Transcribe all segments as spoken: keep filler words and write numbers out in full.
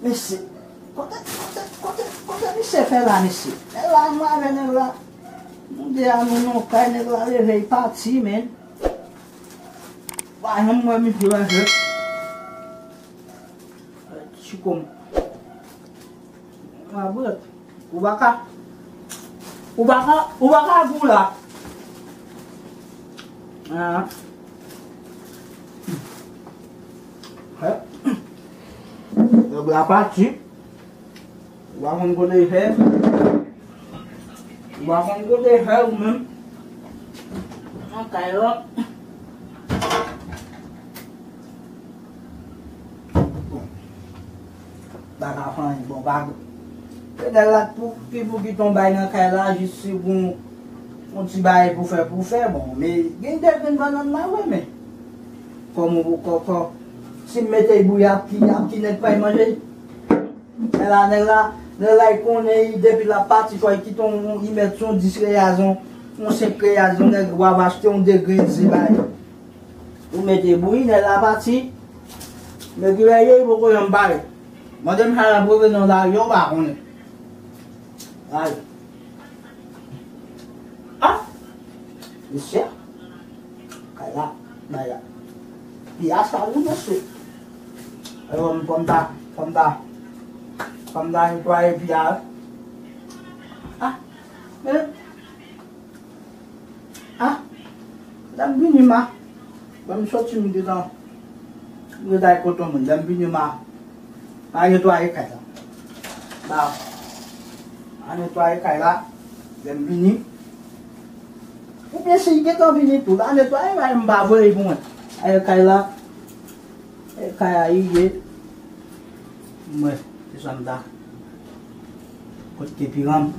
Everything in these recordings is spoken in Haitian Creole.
Mesye, kote, kote, kote, kote misye fè la, mesye? Nèg la, mwen avè nèg la, nou de a nou nan kay, nèg la leve, li pati, men. Pa janm wè misye, mesye. Ti kòm. Mwen ap ret. Ou pa ka, ou pa ka, ou pa ka gou la. Ah. Nèg la pati. Ou pa konn kote l fè. Ou pa konn kote l fè ou menm. Nan kay la. Bon. Pa ka fè anyen, bon, pa. Petèt la pou, ki pou kite yon bay nan kay la, jis si pou yon ti bagay pou fè, pou fè, bon, men gen de grenn bannann la, vre, men. Kòman pou, kò, kò, si m mete bouyi, ap ki, ap ki nèg pa manje. Nèg la, nèg la, nèg la, li konnen, li, depi l ap pati, fò li kite yon, li mèt yon dis reyaz, yon, yon senk reyaz, yon nèg w ap achte yon de grenn zen bay. Ou mete bouyi, nèg la pati. Men ki lè ye, li poko janm pare. Mande m sa l ap reveni nan lari a, ou pa konnen. Ay. Ah! Mesye. Kay la, bay la. Pi a sal wi, mesye. Alò, m, fò m ta, fò m ta, fò m ta netwaye pi a. Ah! Men, ah! Lè m vini, ma. Lè m soti, m gentan, m gentan al kote moun. Lè m vini, ma, ma netwaye kay la. Ma, ma netwaye kay la. Lè m vini. Oubyen si l gentan vini tou, l a netwaye, ma, m pa voye pou mwen. Ay, kay la. E kay a rive. Mwen, se sa m ta. Kot kepi a m?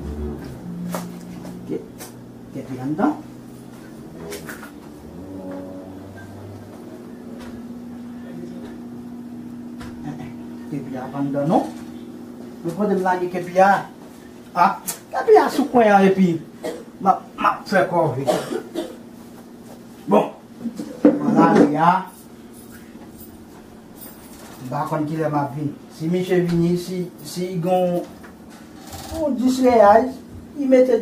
Ke-, kepi a anndan. Kepi a pa anndan non. Mwen kote m lage kepi a. Ah, kepi a sou kwen an epi m ap, m ap fè kòve. Bon, mwen lage a. M pa konn kilè m ap vin. Si misye vini, si, si gen yon dis reyaz, li mete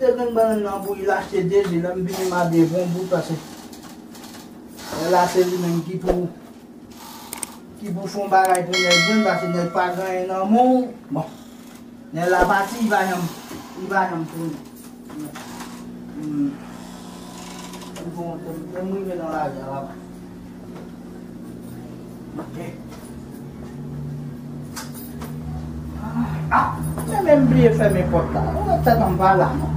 de grenn bannann nan bouyi, l achte de zen, lè m vini, m a de bon bout, paske lè la se li menm ki pou, ki pou fè yon bagay pou nèg jwenn, paske nèg pa gen anyen nan men w. Bon. Nèg la pati, li pa janm, li pa janm tounen. Hmm. Li bon, lè m, lè m rive nan lari a laba. Ok. Ah, men, men m bliye fèmen pòt la. Ou wè tèt an pa la, non.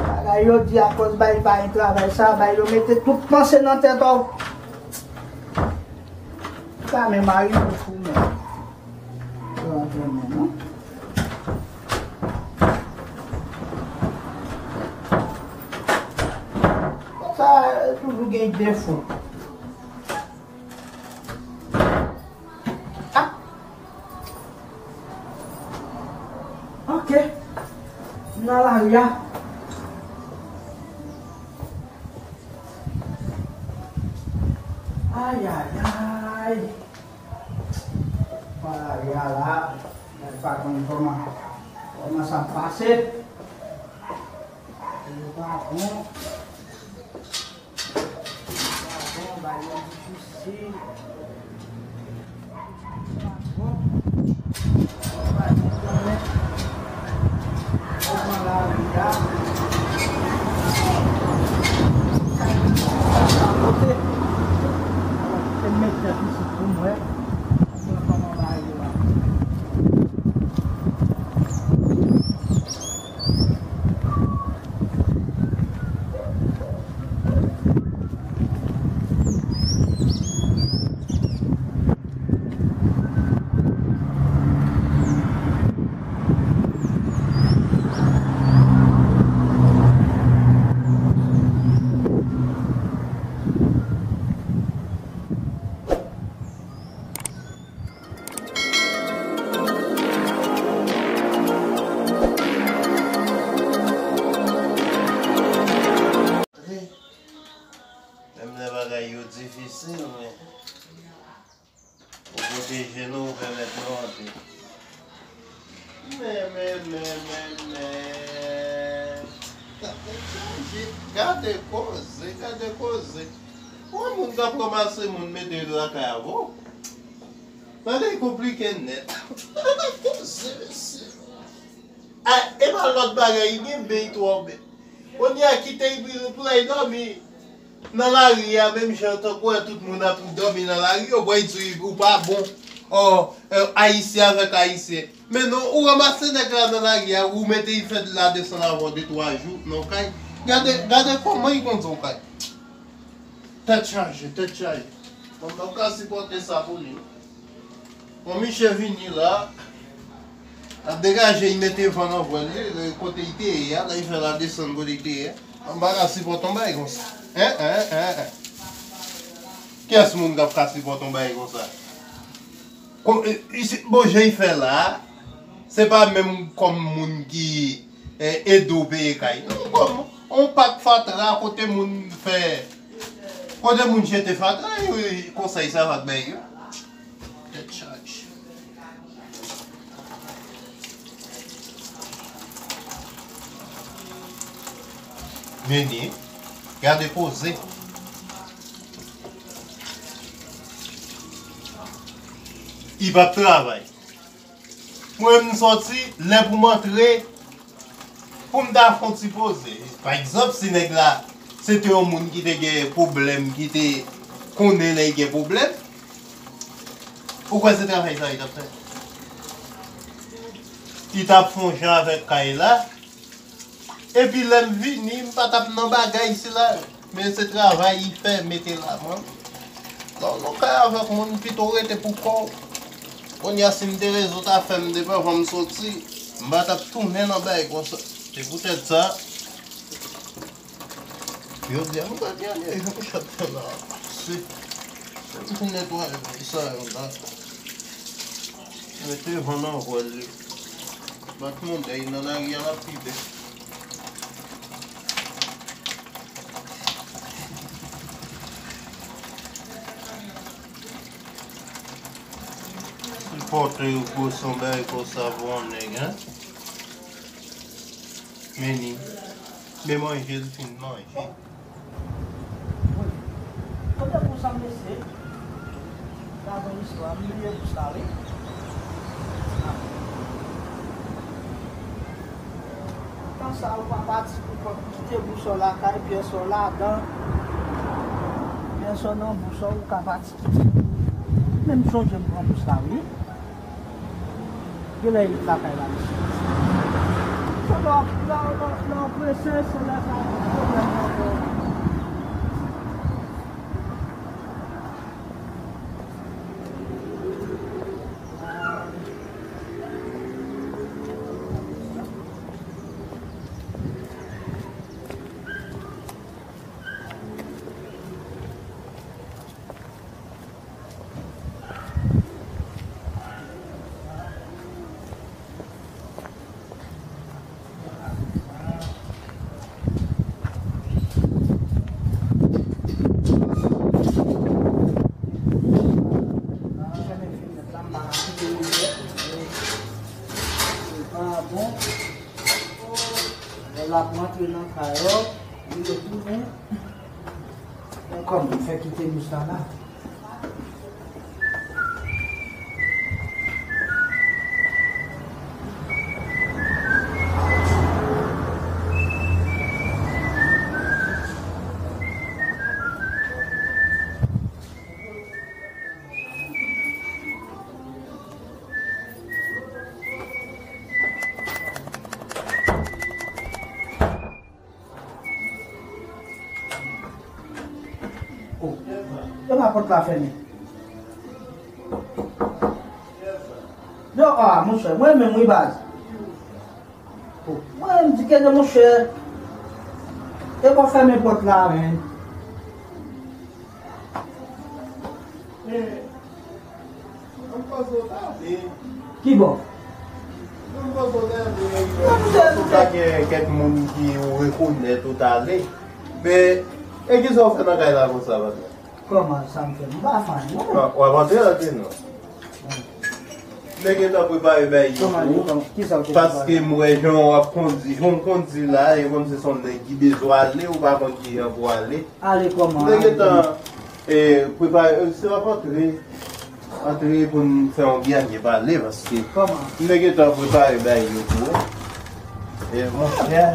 Bagay yo di akoz bay pa gen travay sa, bay yo mete tout panse nan tèt ou. Sa men mari m fou, men. Yo antre men, non. Sa toujou gen defo. Ah! Ok. Nan lari a. Ay, ay, ay. Nan lari a la, mwen pa konn kòman, kòman sa ap pase. Mwen pa konn. Bon, bagay yo difisil. Bon. Bagay yo difisil. Se mete difisil pou mwen. Mwen kòman bagay yo la. Menm lè bagay yo difisil, men. Pwoteje nou, pèmèt nou antre. Men, men, men, men, men. Sa tèt chaje. Gade koze, gade koze. Ou wè moun k ap ranmase moun mete yo lakay avè w? Bagay konplike nèt. Gade koze, mesye. A, e pa lòt bagay, li gen beny twò bèl. Kounye a kite li pou l al dòmi nan lari a, menm jan tankou wè tout moun ap dòmi nan lari, yo pral di ou pa bon. Ò, e, Ayisyen avèk Ayisyen. Men non, ou ranmase nèg la nan lari a, ou mete li fè ladesann avè w de twa jou nan kay. Gade, gade kòman li kondui w kay. Tèt chaje, tèt chaje. Bon, m p ap ka sipòte sa pou li, non. Bon, misye vini la, l ap degaje, li mete van nan vwèl li, li, kote li te ye a, la, li fè ladesann kote li te ye a. M pa ka sipòte yon bagay konsa. Hein, hein, hein, hein. Kiyès moun k ap ka sipòte yon bagay konsa? Kon, e, isi, bon, jan l fè la, se pa menm kòm moun ki, e, ede w peye kay. Non, kòm yon pak fatra kote moun fè, kote moun jete fatra, e, konsèy sa va bay yo. Tèt chaje. Meni, gade koze. Li p ap travay. Mwen, m sòti, lè pou m antre, pou m ta fè yon ti poze. Pa egzanp, si nèg la, se te yon moun ki te gen pwoblèm, ki te konnen lè l gen pwoblèm, ou kwè se travay sa li t ap fè? Li t ap fè yon jan avèk kay la, epi lè m vini, m pa t ap nan bagay sila. Men se travay li fè, mete la, man. Lè w nan kay avèk moun, pito w rete pou kò w. Kounye a, si m te rezo ta fè m depi anvan m soti, m pa t ap tounen nan bagay konsa. Se poutèt sa, jodi a, m pral gade jan m ap fè la. Se, se m fin netwaye bagay sa yo la. Mete van nan vwèl li. Bat moun dèy nan lari a, l ap pi bèl. Sipòte yo gwo san bagay konsa pou yon nèg, hein? Meni. Men manje l fin manje. Wi. Kote pou sa, mesye? Gade yon istwa, m bliye bous la, wi. Tan sa, ou pa pati pou kont, kite bous ou lakay, pyès ou ladan. Pyès ou nan bous ou, ou ka pati kite. Men m sonje m pran bous la, wi. Genlè li lakay la, mesye. Se lè w, lè w, lè w, lè w prese, se lè sa gen pwoblèm ankò. Lè l ap rantre nan kay ou, li retounen. Men kòman m fè kite bous la la? Oh, e pa pòt la fèmen. Yo, ah, monchè, mwen menm wi baz. Oh, mwen menm di ke de monchè. E pa fèmen pòt la, men. Ki bò? Ou ka gen kèk moun ki ou rekonèt ou t ale. Men, e kisa w fè nan kay la konsa, patnè? Kòman sa m fè? M pa fè anyen. W ap antre antre non. M te gentan prepare bagay yo pou ou. Paske m wè jan w ap kondi, jan w kondi la, e kòmsi se yon nèg ki bezwen ale, ou pa konn ki jan pou ale. Ale kòman? M te gentan, e, prepare, e, se w ap antre, antre pou n fè yon byen pale, paske m te gentan prepare bagay yo pou ou. E, monchè.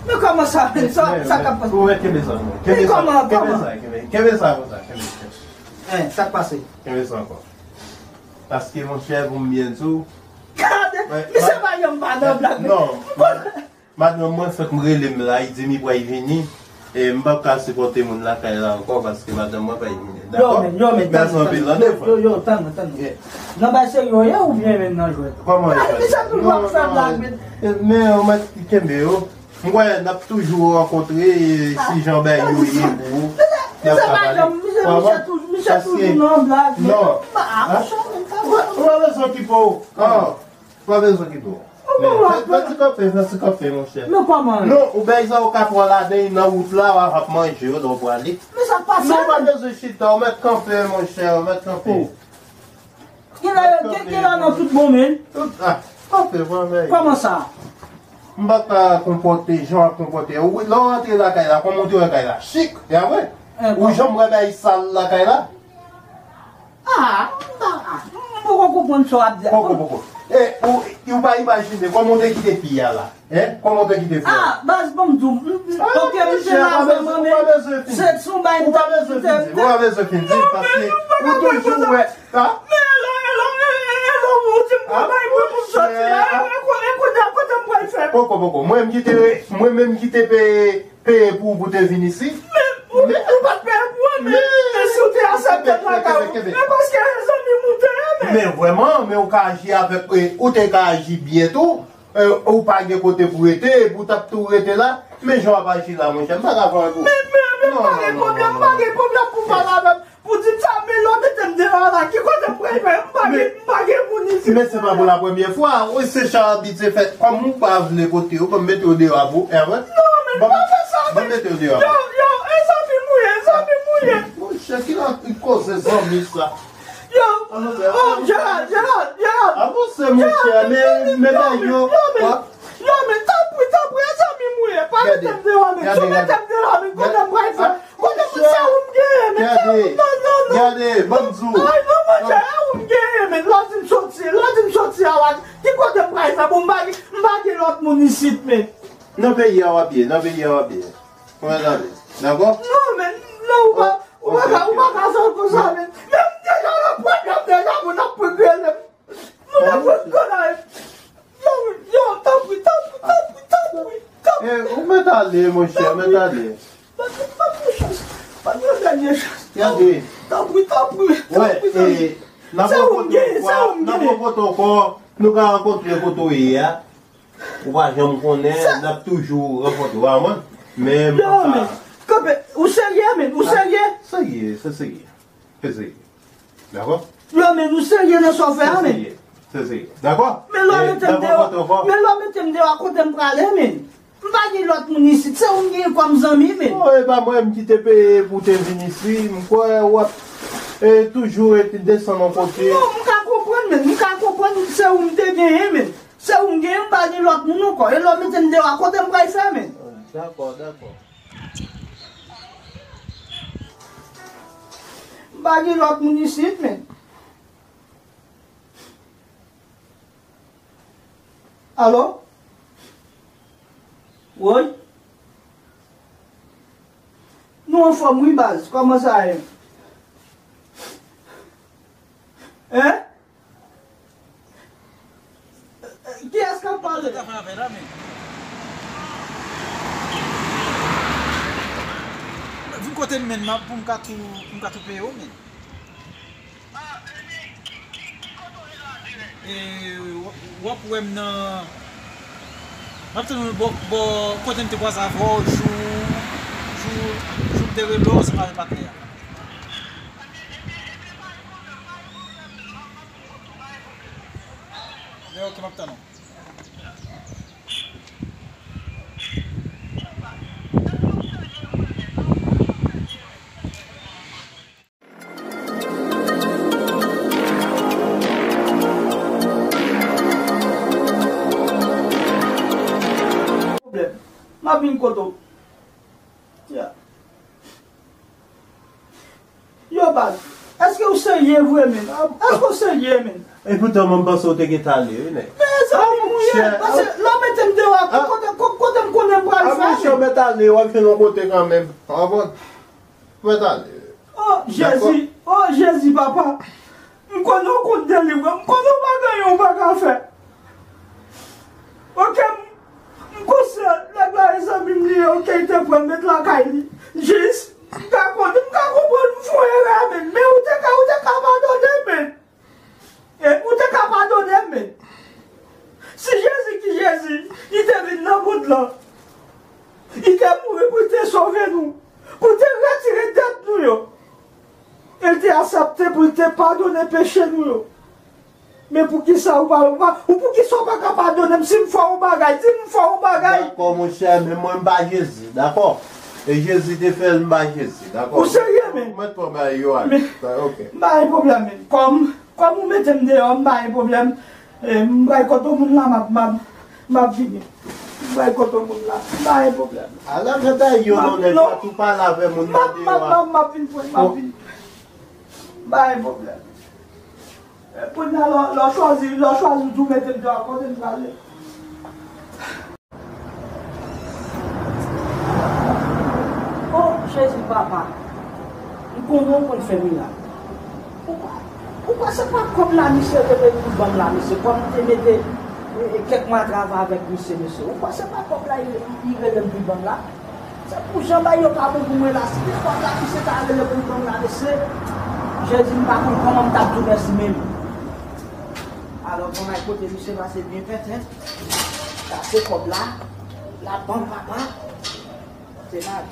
Men kòman sa, men sa, sa k ap pase? Ou wè, kenbe sa, kenbe sa, kenbe sa, kenbe, kenbe sa konsa, kenbe, kenbe. Sa k pase? Kenbe sa ankò. Paske, monchè, pou m byen di w, gade, misye pa janm pa nan blag, men. Non. Madanm mwen fèk m rele m la, li di m li pral vini. E m p ap ka sipòte moun lakay la ankò, paske madanm mwen pral vini. Dakò? Yo, men, yo, men, mèsi anpil, tande, frè. Yo, yo, tann, tann. Nan bagay serye, oubyen menm nan jwèt? Kòman yo fè? Misye toujou ap fè blag, men. E, men, ou mèt kenbe yo. M kwè n ap toujou rankontre, e, si jan bagay yo ye pou ou, n ap ka pale. Misye, misye toujou, misye toujou nan blag, men. Non. Ou pa bezwen okipe w. Ou pa bezwen okipe w. Men, fè, fè ti kanpe, fè ti kanpe, monchè. Men kòman? Non, ou bay sa, ou ka pran ladan nan wout la, w ap manje yo, lè w prale. Men sa k pase? Non, ou pa bezwen chita, ou mèt kanpe, monchè, ou mèt kanpe. Genlè yo gen, genlè nan tout bon, men. Ah, kanpe, pran men. Kòman sa? M pa ka konpòte jan w ap konpòte. Ou, lè w rantre lakay la, kòman w te wè kay la? Chik, e apre? Ou janm wè bagay sal lakay la? Ah, m pa, ah, m poko konprann sa w ap di a. Poko, poko. E, ou, ou pa imajine kòman w te kite fi a la. Hein? Kòman w te kite fi a? Ah, baz, ban m di w, m, m, ok, misye la vrèman, men se, se yon bagay m te, m te, m te. Ou pa bezwen fin di l, paske ou toujou wè, ah? Men hello, hello, hello, ou di m pou bay mwen pou m soti a, e kounye a kote m pral fè? Poko, poko. Mwen menm ki te, mwen menm ki te peye peye pou ou pou te vin isit. Men ou, ou pa t peye pou mwen, men, men si w te aksepte m lakay ou, men paske e zanmi m ou te ye, men. Men vrèman, men ou ka aji avèk, e, ou te ka aji byen tou, e, ou pa gen kote pou rete, epi ou t ap tou rete la, men jan w ap aji la, monchè, m pa ka pran pou ou. Men, men, men m pa gen pwoblèm, m pa gen pwoblèm pou pale avè m. Pou di m sa, men lè w mete m deyò a la, ki kote m pral fè? M pa gen, m pa gen moun isit. Men se pa pou la premye fwa. Wi, se jan abitye fè. Kòm ou pa vle pote yo, ban m mete yo deyò a pou, e vre? Non, men pa fè sa, men. Ban m mete yo deyò a pou. Yo, yo, e zanmi m ou ye, zanmi m ou ye. Monchè, ki la, ki koze zanmi sa? Yo, oh, Gerard, Gerard, Gerard. Avanse, monchè, men, men bagay yo. Yo, men, tanpri, tanpri, e zanmi m ou ye. Pa mete m deyò, men. Si w mete m deyò, men, kote m pral fè? Kote moun sa ou m genyen, men? Gade, non, non, non. Gade, ban m di w. Ay, non, monchè, e ou m genyen, men. Lè w di m soti, lè w di m soti a la, ki kote m pral fè? Bon, m pa gen, m pa gen lòt moun isit, men. Nan peyi a w ap ye, nan peyi a w ap ye. Ou mèt ale. Dakò? Non, men, non, ou pa, ou pa ka, ou pa ka fè l konsa, men. Men m deja nan pwoblèm deja, moun ap pran rele m. Moun ap pran rele m. Yo, yo, tanpri, tanpri, tanpri, tanpri, tanpri. Eh, ou mèt ale, monchè, ou mèt ale. Pa t, pa t yon chans. Pa t yon dènye chans. Gade. Tanpri, tanpri, tanpri, tanpri. Wè, eh, n ap rankontre yon fwa, n ap rankontre ankò, nou ka rankontre kote w ye a. Ou pa janm konnen, n ap toujou rankontre w, men, men, kanpe, ou serye, men, ou serye? Serye, se serye. Se serye. Dakò? Yo, men nou serye nan sa w fè a, men. Se serye. Se serye. Dakò? Men lè w mete m deyò, men lè w mete m deyò a, kote m prale, men? M pa gen lòt moun isit, se ou m genyen kòm zanmi, men. Non, e pa mwen m ki te peye pou te vin isi, m kwè w ap, e, toujou rete desann yon kote. Non, m ka konprann, men, m ka konprann se ou m te genyen, men. Se ou m genyen, m pa gen lòt moun ankò. E lè w mete m deyò a, kote m pral fè, men? Dakò, dakò. M pa gen lòt moun isit, men. Alo? Woy? Nou anfòm wi, baz. Kòman sa ye? Hein? Kiyès k ap pale? Sa fè avè la, men. Vin kote m, men, m ap, pou m ka tou, pou m ka tou peye w, men. E, w, w ap wè m nan, m ap tann ou bò, bò kote m te kwaze avè w jou, jou, jou m te rele w ansanm avè patnè a. Lè, ok, m ap tann ou. vin kote w. Yeah. Yo, baz, èske w serye vre, menn? Èske w serye, menn? Epoutan, mwen panse w te gentan ale, wi, nèg. Men, zanmi m ou ye, paske lè w mete m deyò a, kote, kote, kote m konnen m pral fè, menn? Monchè, w mèt ale, w ap jwenn yon kote kanmenm. Ou konprann? Ou mèt ale. O Jezi, o Jezi, papa. M konnen w konn delivre m, m konnen w pa gen anyen w pa ka fè. Oke, m, m konsyan nèg la e zanmi m li ye, oke, li te pran m met lakay li. Jis, m ka konnen, m ka konprann m fè yon erè, menn, men ou te ka, ou te ka padone m, menn. E, ou te ka padone m, menn. Si Jezi ki Jezi, li te vin nan mond lan, li te mouri pou l te sove nou, pou l te retire dèt nou yo. E l te aksepte pou l te padone peche nou yo. Men poukisa ou pa, ou pa, ou poukisa ou pa ka padone m si m fè w yon bagay? Di m m fè w yon bagay. Dakò, monchè, men mwen m ba Jezi, dakò? E Jezi te fè l, m ba Jezi, dakò? Ou serye, men? Mwen pran bagay yo ale. Men, oke. M pa gen pwoblèm, men. Kòm, kòm ou mete m deyò, m pa gen pwoblèm. E, m pral kote moun la, m ap, m ap, m ap vini. M pral kote moun la. M pa gen pwoblèm. Ala fè bagay yo, non, nèg, pa tou pale avè moun nan deyò a. M ap, m ap, m ap vin pran, m ap vin. M pa gen pwoblèm. E, kounye a, lè, lè w chwazi, lè w chwazi w di w mete m deyò, kote m prale? O Jezi, papa, m konnen w konn fè mirak. Ou kwè, ou kwè se pa kòb la misye te vle pou l ban m la, mesye? Kòm m te mete, e, e, kèk mwa travay avèk misye, mesye. Ou kwè se pa kòb la li, li, li rele m pou l ban m la? Se pou jan bagay yo pa bon pou mwen la, si te kòb la misye ta rele pou l ban m la, mesye, Jezi, m pa konn kòman m t ap di w mèsi menm. Alò, bon, bay kote misye pase byen pètèt. Sa se kòb la, l ap ban m papa. Se mal.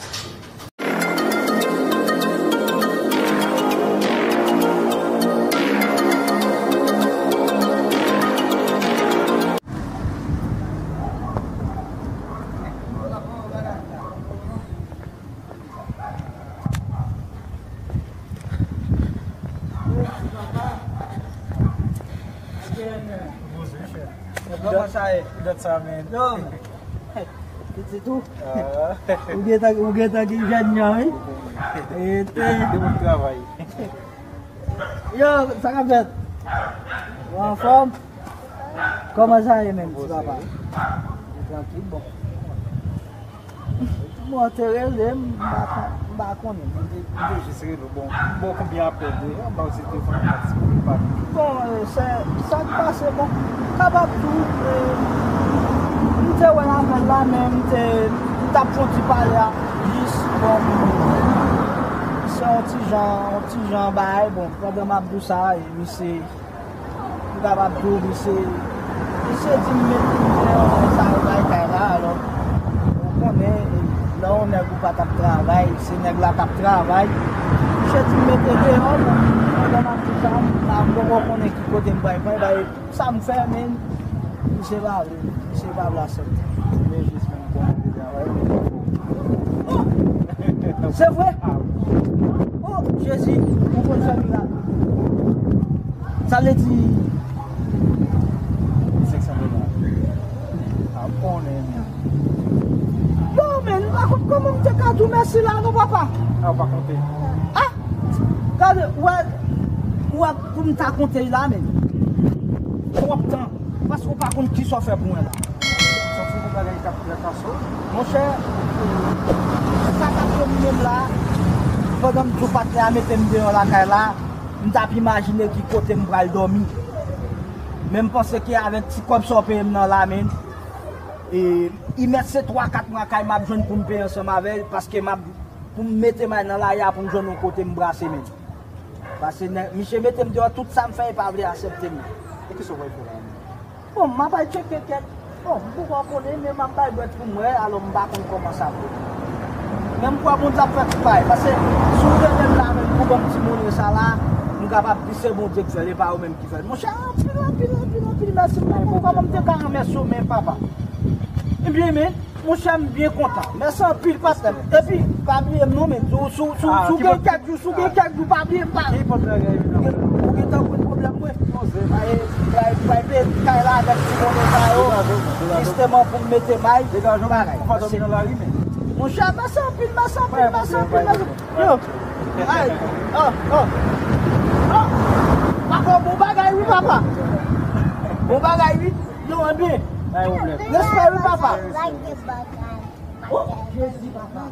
Bonjou, chè. Kòman sa ye? Pitit ou? Ou gentan, ou gentan gen jèn jan, wi. Ete. Depi travay. Yo, sa k ap fèt? Ou anfòm? Kòman sa ye menm, ti papa? Ou trankil, bon. Bon, te rele m, m pa, m pa konnen. M te, m te jis rele w. Bon, bon, konbyen apèl deja, m ba w ti telefòn, m pa ti pou pa. Bon, e, se, sa k pase, bon, kapab tou, e, m te wè apèl la, men m te, m t ap fè yon ti pale a, jis, bon, se yon ti jan, yon ti jan bagay, bon, pandan m ap di w sa, e, misye, m kapab di w, misye, misye di m met moun deyò, sa yo bay kay la, alò, ou konnen, lè yon nèg ou pa t ap travay, se nèg la k ap travay. Misye di m mete deyò, bon, pandan m ap di sa, m pa, m poko konnen ki kote m pral pran, bay, sa m fè, men, misye pa vle, misye pa vle aksepte. Men jis menm konnen de travay. Oh! Se vre? Ah, wi. Oh, Jezi, ou konn fè mirak. Sa vle di senk san dola. Ah, ou konnen, men. Yo, men, m pa konn kòman m te ka di w mèsi la, non, papa. Ah, ou pa konte. Ah! Gade, ou wè, ou wè, pou m ta konte la, men. Twòp tan. Paske ou pa konn kisa w fè pou mwen la. Santi yon bagay k ap trapase w. Monchè, sa k ap domine m la, pandan m di w patnè a mete m deyò lakay la, m t ap imajine ki kote m pral dòmi. Men m panse ke avèk ti kòb sa w peye m nan la, men, e, i mèt se twa, kat mwa kay m ap jwenn pou m peye ansanm avè l, paske m ap, pou m mete may nan lari a, pou m jwenn yon kote m brase, men. Paske nèg, misye mete m deyò, tout sa m fè, li pa vle aksepte m. E kisa w pral fè la menm? Bon, m ap al tcheke kèk. Bon, m poko konnen, men m ap bay dwèt pou m wè, alò m pa konn kòman sa pou. Men m kwè Bondye ap fè tout bagay, paske si w rele m la menm pou ban m ti monnen sa la, m kapab di se Bondye k fè l, e pa ou menm ki fè l. Monchè, anpil, anpil, anpil, anpil mèsi. M pa konn kòman m te ka remèsye w, men papa. Ebyen, men, Monchè, m byen kontan. Mèsi anpil, pastè m. Epi, pa bliye m non, men, si w, si w, si w, si w gen kèk jou, si w gen kèk jou, pa bliye m, pa. Ou gentan konn pwoblèm mwen. Ay, ay, Bay peye kay la avèk ti bonè sa yo. Jisteman pou m mete may. Degaje w, bagay. Ou pa dòmi nan lari, men. Monchè, mèsi anpil, mèsi anpil, mèsi anpil, mèsi anpil. Yo. Ay, oh, oh. Oh. Papa, bon bagay, wi, papa. Bon bagay, wi. Yo, anben. Respè, wi, papa. Oh, Jezi, papa.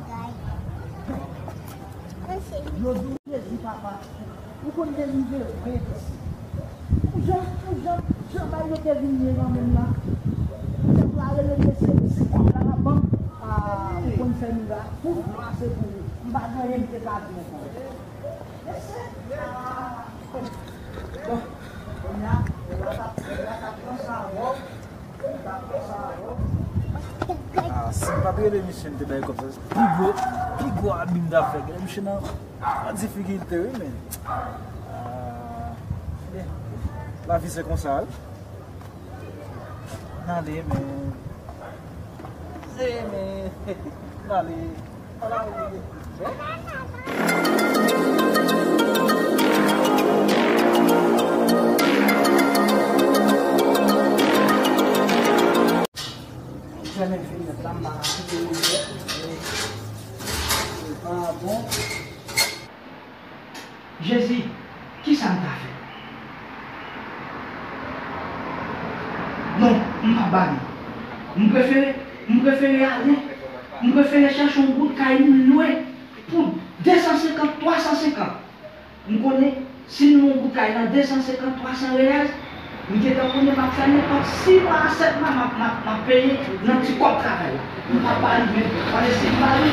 Yo di w Jezi, papa. Ou konn delivre mwen, Jezi. Pou jan, pou jan, jan bagay yo te vin ye nan men m la. Ou te pral rele mesye, mesye kòb la nan bank. Ah, ou konn fè mirak. Tout glwa se pou ou. M pa gen anyen m te ka di w ankò. Mesye, ah. Bon, kounye a, mwen la t ap, mwen la t ap pran sa avè w. Ah, si m pa t rele misye, m te bay kòb sa. Pi gwo, pi gwo abi m ta fè. Gade misye nan, nan difikilte, wi, men. Ah, men, lavi se konsa, wi. N ale, men. Se, men. N ale. Fèmen fenet la, m pa ka kite l ouvè. Se pa bon. Jezi, kisa m ta fè? Non, m p ap ba li. M prefere, m prefere ale. M prefere chache yon bout kay moun lwe pou de san senkant, twa san senkant. M konnen, si m lwe yon bout kay nan de san senkant, twa san reyèl, m gentan konnen m ap fè nenpòt sis mwa a sèt mwa, m ap, m ap, m ap peye nan ti kòb travay la. M p ap ba li menm. Paske si m ba li,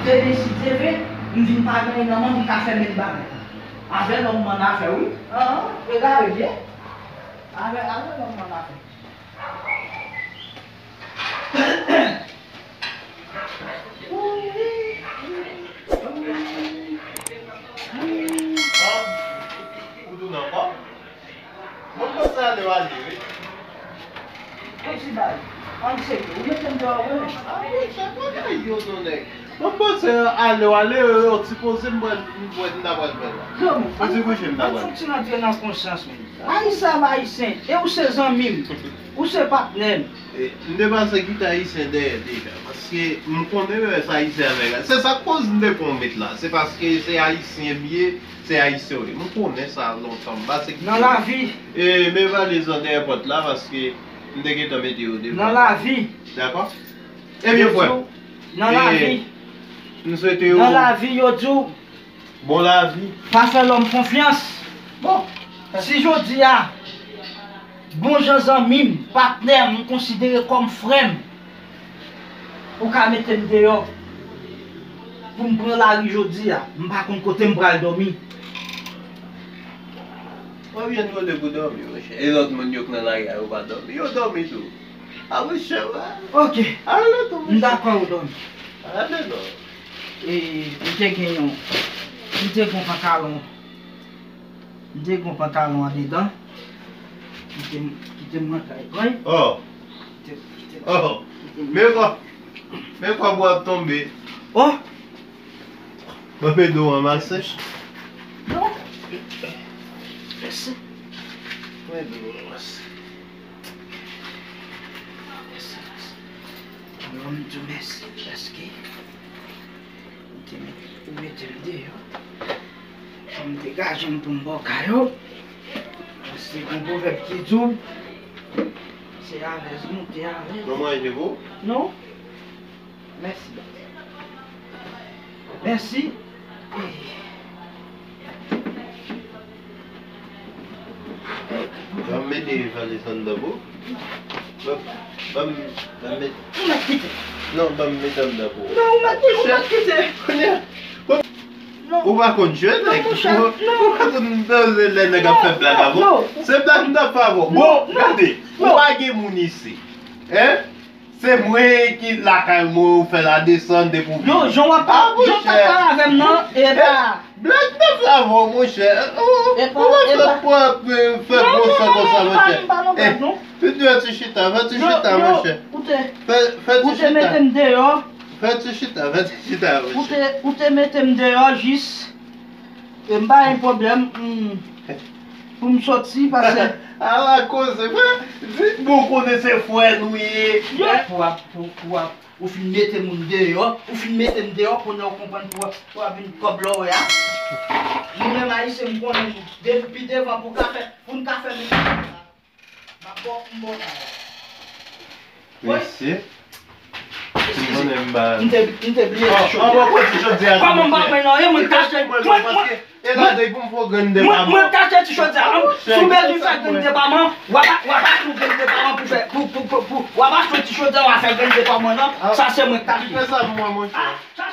demen si Dye vle, m vin pa gen anyen nan men m, m ka fè menm bagay la. Avè lòm m annafè, wi. An, egare byen. Avè, avè lòm m annafè. Ou tounen ankò? Mwen panse ale w ale, wi. Yon ti bagay. Ann serye. Ou mete m deyò vre? Ah, monchè, bagay yo non, nèg. Mwen panse ale w ale, yon ti poze m pral, m pral, m ta pral fè la. Yon ti kouche m ta pral. Ann fouti rantre nan konsyans, men. Ayisyen ap Ayisyen, e ou se zanmi m, ou se patnè m. E, m te panse kite Ayisyen dèyè deja, paske m konnen lè se Ayisyen avèk la. Se sa k koz m te pran w met la. Se paske se Ayisyen m ye, se Ayisyen w ye. M konnen sa lontan. M pase kite. Nan lavi. E, men valiz lan dèyè pòt la, paske m te gentan mete yo devan. Nan lavi. Dakò? Ebyen, frè. Nan lavi. M swete yo. Nan lavi, yo di w, bon lavi. Pa fè lòm konfyans. Bon, si jodi a, bon jan zanmi m, patnè m, m konsidere kòm frè m, ou ka mete m deyò pou m pran lari jodi a, m pa konn kote m pral dòmi. Mwen byen twò lè pou dòmi, monchè. E lòt moun yo k nan lari a, yo pa dòmi. Yo dòmi tou. A, monchè, wè. Ok. Ale tou, monchè. M dakò, ou dòmi. Ale non. E, m te gen yon, m te gen yon pantalon. M te gen yon pantalon andedan. Kite m, kite m rantre pran. Oh. Kite, kite. Oh. Men kò, men kò bwa ap tonbe. Oh. Ban m ede w ranmase. Non. Mèsi. Ban m ede w ranmase. Mèsi, mèsi. Alò, m di w mèsi paske ou te met, ou mete m deyò. Fò m degaje m pou m ba w kado. Paske gen yon pwovèb ki di w, se alèz moute alèz. Manman, e de vo? Non. Mèsi. Mèsi. Ban m mete valiz anndan pou ou. Ban, ban m, ban m met. Ou mèt kite. Non, ban m met anndan pou ou. Non, ou mèt, ou mèt kite. Kounye a, ou pa konn jwe, nèg. Ou pa konn lè nèg ap fè blag avè w. Se blag m t ap fè avè w. Bon, gade, ou pa gen moun isi. Hein? Se mwen ki lakay mwen, ou fè la desann depi w vini. Non, jan w ap, jan w t ap pale avè m nan, e pa. Blag nan fè avè w, monchè. Ou pa fè pou ap fè gwo san konsa, monchè. Fè ti chita, fè ti chita, monchè. Ou te, ou te mete m deyò. Fè ti chita, fè ti chita, monchè. Ou te, ou te mete m deyò jis. E m pa gen pwoblèm. Pou m sòti, pase. Ala koze, frè. Di, bon, konnen se frè nou ye. Yo, pou w ap, pou, pou w ap, ou fin mete moun deyò, ou fin mete m deyò, kounye a w konprann pou w ap, pou w ap vin kòb lè w wè a. Nou menm Ayisyen, m konnen nou, depi devan pou ka fè, pou n ka fè menm bagay la. M ap bò, m bò la. Mesye. M te, m te bliye ti chodyè. Kòman m pa pran nan, e mwen kache. Mwen, mwen, mwen kache ti chodyè. Si w bezwen fè grenn depaman, w ap, w ap achte yon grenn depaman pou fè, pou, pou, pou, pou, w ap achte yon ti chodyè, w ap fè grenn depaman nan. Sa se mwen k achte. Fè sa pou mwen, monchè.